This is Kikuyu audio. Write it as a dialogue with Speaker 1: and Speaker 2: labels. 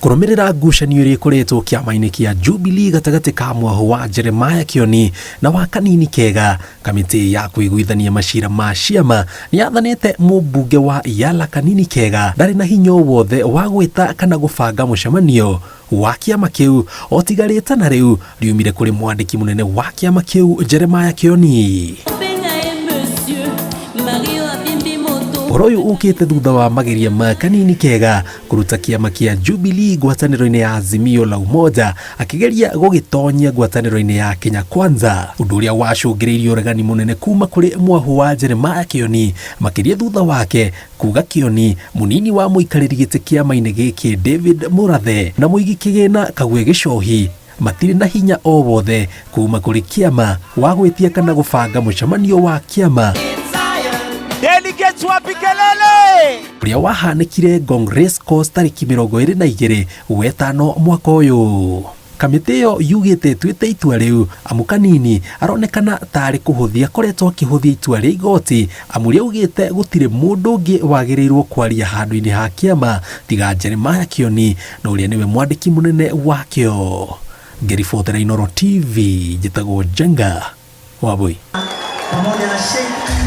Speaker 1: Kũrũmĩrĩra ngucanio ĩrĩa ĩkoretwo kĩama-inĩ kĩa Jubilee gatagatĩ ka mwahũ wa Jeremiah Kĩoni na wa Kanini Kega, kamĩtĩ ya kũiguithania macira ma ciama nĩ yathanĩte mũmbunge wa Yala Kanini Kega ndarĩ na hinya o wothe wa gwĩta kana gũbanga mũcemanio wa kĩama kĩu o tiga rĩtana rĩu riumire kũrĩ mwandĩki mũnene wa kĩama kĩu Jeremiah Kĩoni. Ũhoro ũyũ ũkĩte thutha wa mageria ma Kanini Kega kũruta kĩama kĩa Jubilee ngwatanĩro-inĩ ya Azimio la Umoja akĩgeria gũgĩtonyia ngwatanĩro-inĩ ya Kenya Kwanza, ũndũ ũrĩa wacũngĩrĩirie ũregani mũnene kuma kũrĩ mwahũ wa Jeremiah Kĩoni, makĩria thutha wake kuga Kĩoni, mũnini wa mũikarĩri gĩtĩ kĩama-inĩ gĩkĩ David Mũrathe na mũigi kĩgĩna Kagwe Gĩcohi matirĩ na hinya o wothe kuma kũrĩ kĩama wa gwĩtia kana gũbanga mũcemanio wa kĩama.
Speaker 2: Delegates, wapi kelele?
Speaker 1: Ũrĩa wahanĩkire Ngong Race Course tarĩki 22 wetano mwaka ũyũ. Kamĩtĩ ĩyo yugĩte ĩtuĩte itua rĩu amu Kanini aronekana tarĩ kũhũthia akoretwo akĩhũthia itua rĩa igoti, amu rĩaugĩte gũtirĩ mũndũ ũngĩ wagĩrĩirwo kwaria handũ-inĩ ha kĩama tiga Jeremiah Kĩoni na ũrĩa nĩwe mwandĩki mũnene wakĩo. Ngĩribotera Inooro TV, njĩtagwo Njenga Wambui.
Speaker 3: Pamoja na Sheikh.